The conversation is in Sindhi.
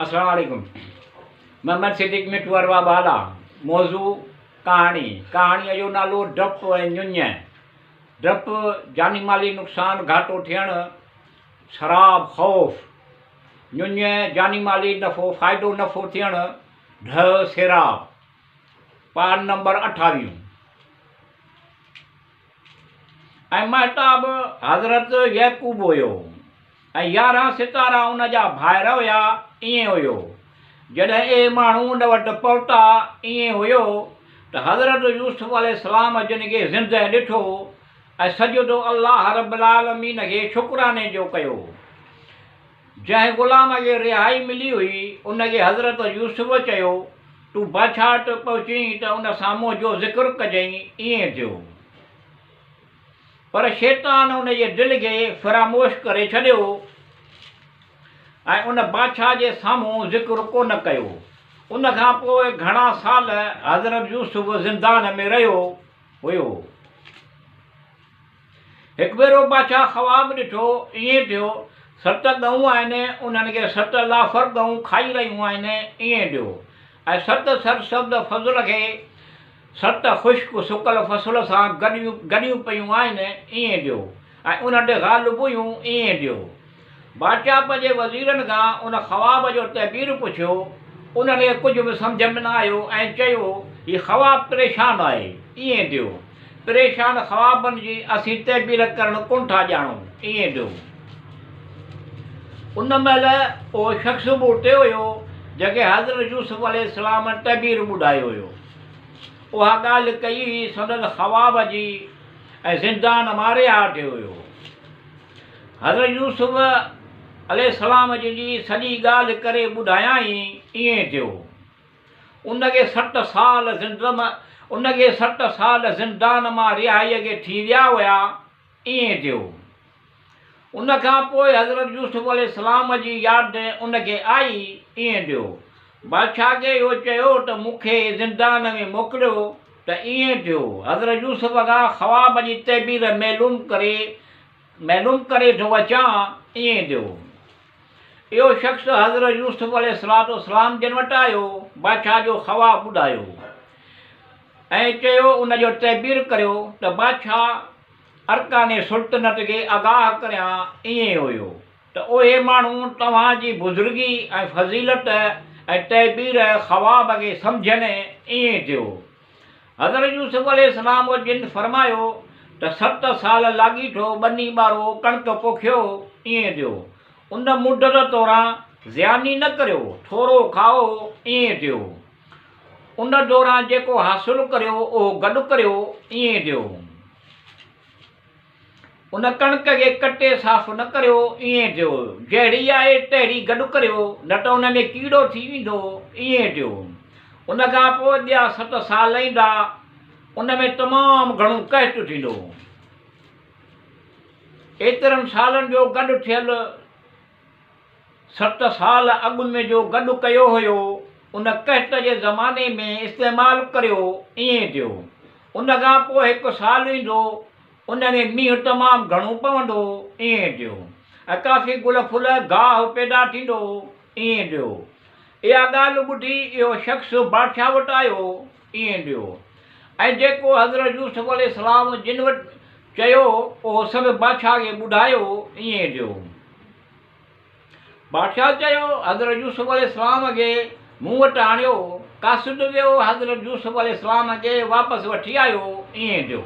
السلام عليڪم محمد صديق مٺو اروا بالا موضوع ڪهاڻي ڪهاڻيء جو نالو ڊپ ۽ ڃڃ ڊپ جاني مالي نقصان گهاٽو ٿيڻ سراب خوف ڃڃ جاني مالي نفعو فائدو نفعو ٿيڻ ڍء سيراب پان نمبر اٺاويهون ۽ مهتاب حضرت يعقوب هيو ۽ 11 ستارا ان جا ڀائر هيا، ائين هيو. جڏهن اهي ماڻهو ان وٽ پهتا، ائين هيو ته حضرت يوسف عليه السلام جن کي زندهه ڏٺو ۽ سجدو الله رب العالمين کي شڪراني جو ڪيو. جنهن غلام کي رهائي ملي هئي، ان کي حضرت يوسف چيو، تون بادشاهه وٽ پهچين ته ان سان منهنجو ذڪر ڪجئين، ائين ٿيو. پر شيطان ان جي دل کي فراموش ڪري ڇڏيو ۽ ان بادشاهه جي سامهون ذڪر ڪونه ڪيو. ان کان پوء گهڻا سال حضرت يوسف زندان ۾ رهيو هيو. هڪ ڀيرو بادشاهه خواب ڏٺو، ائين ٿيو، ست ڳئون آهن، انهن کي ست لافر ڳئون کائي رهيون آهن، ائين ٿيو ۽ ست سرسبز فصل کي ست خشڪ سڪل فصل سان گڏيون پيون آهن، ائين ٿيو ۽ انهن تي غالب هيون، ائين ٿيو. بادشاهه پنهنجي وزيرن کان ان خواب جو تعبير پڇيو، انهن کي ڪجهه به سمجهه ۾ نه آيو ۽ چيو، هي خواب پريشان آهي، ائين ٿيو. پريشان خوابن جي اسين تعبير ڪرڻ ڪونه ٿا ڄاڻون، ائين ٿيو. ان مهل اهو شخص به اتي هيو، جنهن کي حضرت يوسف عليه السلام تعبير ٻڌايو هيو. اها ڳالهه ڪئي هئي سندس خواب جي ۽ زندان مان رها ٿيو هيو. حضرت يوسف عليه السلام جن جي سڄي ڳالهه ڪري ٻڌايائين، ائين ٿيو. ان کي 60 سال ان کي 60 سال زندان مان رهائيء کي ٿي ويا هيا، ائين ٿيو. ان کان پوء حضرت يوسف عليه السلام جي ياد ان کي آئي، ائين ٿيو. بادشاهه کي اهو چيو ته مون کي زندان ۾ موڪليو ته ائين ٿيو. حضرت يوسف کان خواب جي تعبير معلوم ڪري معلوم ڪري ٿو اچان، ائين ٿيو. اهو شخص حضرت يوسف عليه الصلوة والسلام جن وٽ آيو، بادشاهه جو خواب ٻڌايو ۽ چيو ان جو تعبير ڪريو ته بادشاهه ارڪان سلطنت کي آگاهه ڪريان، ائين هيو ته اهي ماڻهو توهان جي بزرگي ۽ فضيلت ۽ تعبير خواب کي سمجهن، ائين ٿيو. حضرت يوسف عليه السلام جن فرمايو ته 7 سال لاڳيتو ٻني ٻارو ڪڻڪ پوکيو، ائين ٿيو. ان مدت دوران زياني نه ڪريو، ٿورو کائو، ائين ٿيو. ان دوران جيڪو حاصل ڪريو اهو گڏ ڪريو، ائين ٿيو. ان ڪڻڪ کي ڪٽي صاف نه ڪريو، ائين ٿيو. جهڙي آهي تهڙي گڏ ڪريو، نه ته ان ۾ ڪيڙو ٿي ويندو، ائين ٿيو. ان کان پوء ٻيا 7 سال ايندا، ان ۾ تمام گهڻو قحط ٿيندو. ايترن سالن جو گڏ ٿيل 7 سال اڳ ۾ جو گڏ ڪيو هيو، ان قحط جي زماني ۾ استعمال ڪريو، ائين ٿيو. ان کان پوء هڪ سال ايندو، ان ۾ مينهن تمام گهڻو پوندو، ائين ٿيو. ۽ ڪافي گل ڦل، گاهه پيدا ٿيندو، ائين ٿيو. اها ڳالهه ٻڌي اهو شخص بادشاهه وٽ آيو، ائين ٿيو. ۽ جيڪو حضرت يوسف عليه السلام جن وٽ چيو، اهو سڀ بادشاهه کي ٻڌايو، ائين ٿيو. بادشاهه چيو، حضرت يوسف عليه السلام کي مون وٽ آڻيو. قاصد ويو، حضرت يوسف عليه السلام کي واپس وٺي آيو، ائين ٿيو.